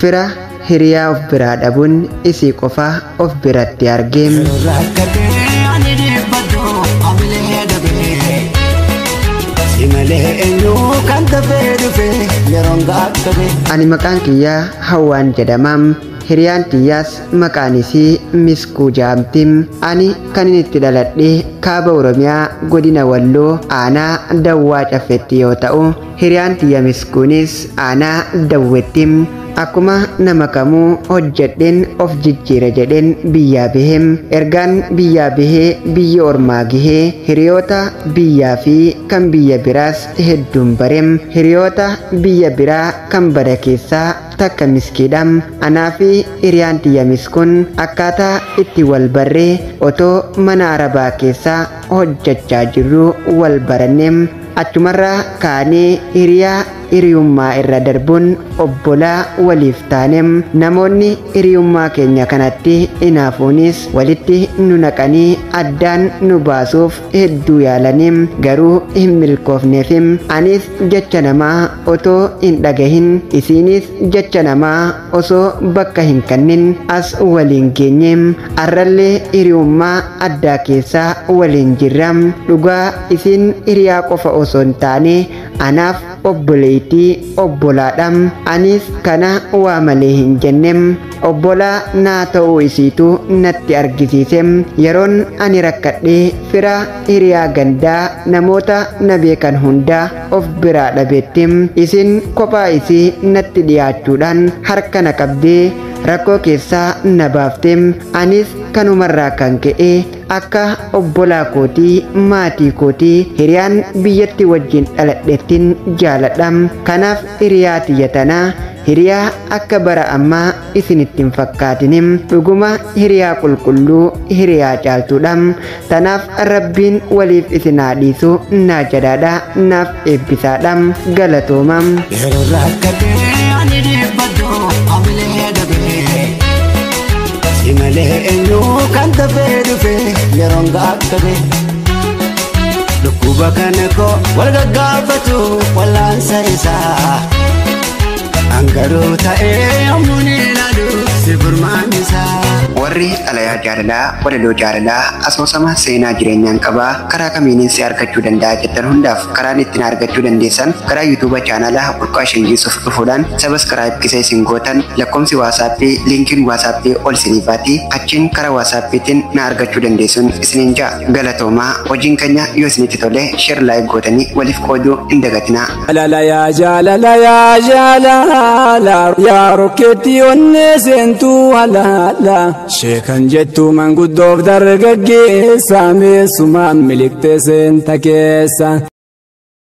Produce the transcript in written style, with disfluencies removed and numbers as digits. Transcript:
Fira hiriyaa of biraa dhabuun isii qofa of biratti arge. Ani maqaan kiyyaa Hawwaan jedhama. Hiriyaan tiyyaas maqaan isii Miskuu jedhamti. Ani kan inni itti dhaladhe kaaba Oromiyaa godina Walloo aanaa Dawwaa Caffeetti yoo ta'u, hiriyaan tiyya Miskuunis aanaa Dawweetti. Akkuma nama kamuu hojjedheen of jijjiira jedheen biyyaa bahee, ergaan biyyaa bahee biyya ormaa gahee hiriyoota biyyaa fi kan biyya biraas hedduun bareem. Hiriyoota biyya biraa kan bara keessaa takka miskiidha. Anaa fi hiriyaan tiyya Miskuun akkaataa itti wal barree otoo mana Arabaa keessaa hojjechaa jirru wal baranne. Achumarraa kaanee hiriyaa hiriyummaa irra darbuun obbolaa waliif taane. Namoonni hiriyummaa keenya kanatti hinaafuunis walitti nu naqanii addaan nu baasuuf hedduu yaalanii garuu hin milkoofneef. Anis jecha namaa otoo hin dhagahin, isiinis jecha namaa osoo bakka hin kennin as waliin geenye. Arrallee hiriyummaa addaa keessaa waliin jirra. Dhugaa isiin hiriyaa qofa osoo hin taane anaaf obboleettii obbolaadha. Anis kana waa malee hin jenne. Obbolaa naa ta'uu isiitu natti argisiise. Yeroon ani rakkadhee fira hiriyaa gandaa namoota na beekan hundaa of biraa dhabetti, isin kophaa isii natti dhiyaachuudhaan harka na qabdee rakkoo keessaa na baafte. Anis kanumarraa kan ka'e akka obbolaa kootii, maatii kootii, hiriyaan biyyatti wajjin dhaladhettiin jaaladha. Kanaaf hiriyaa tiyya tanaa hiriyaa akka bara ammaa isinitti hin fakkaatinin, dhuguma hiriyaa qulqulluu, hiriyaa caaltuudha. Tanaaf Rabbiin waliif isin haa dhiisu naa jedhaadha, naaf eebbisaadha. Galatooma. Yeroo rakkatee ani dhiibbadhu hamilee dhabee, si malee eenyu kan dafee dhufe yeroon gaakkate. Dhukkuba kana koo wal gaggaafatu wallaansa isaa, angaruu ta'ee yommuu ni ilaalu si furmaan isaa. Warri xalayaa jaalalaa, walaloo jaalalaa, asoosama seenaa jireenyaan qabaa karaa kamiinin si argachuu danda'a jettan hundaaf karaan ittiin argachuu dandeessan karaa yuutuuba chaanaalaa Burqaa Shangiisuuf dhufuudhaan sabaskiraayib kisa isin gootan lakkoomsi waasaappii liinkiin waasaappii ol isiniifaati, achiin karaa waasaappiitiin na argachuu dandeessuun isiniin ja'a. Galatoomaa. Hojiin keenya yoo isinitti tole sheer laayik gootanii waliif qooduu hin dagatinaa. Jaalala yaa jaalala yaa jaalala yaa rokkeetti onnee seentuu halaala sheekan jettu manguddoof dargaggeessa meessumaan miliqxee seenta keessa.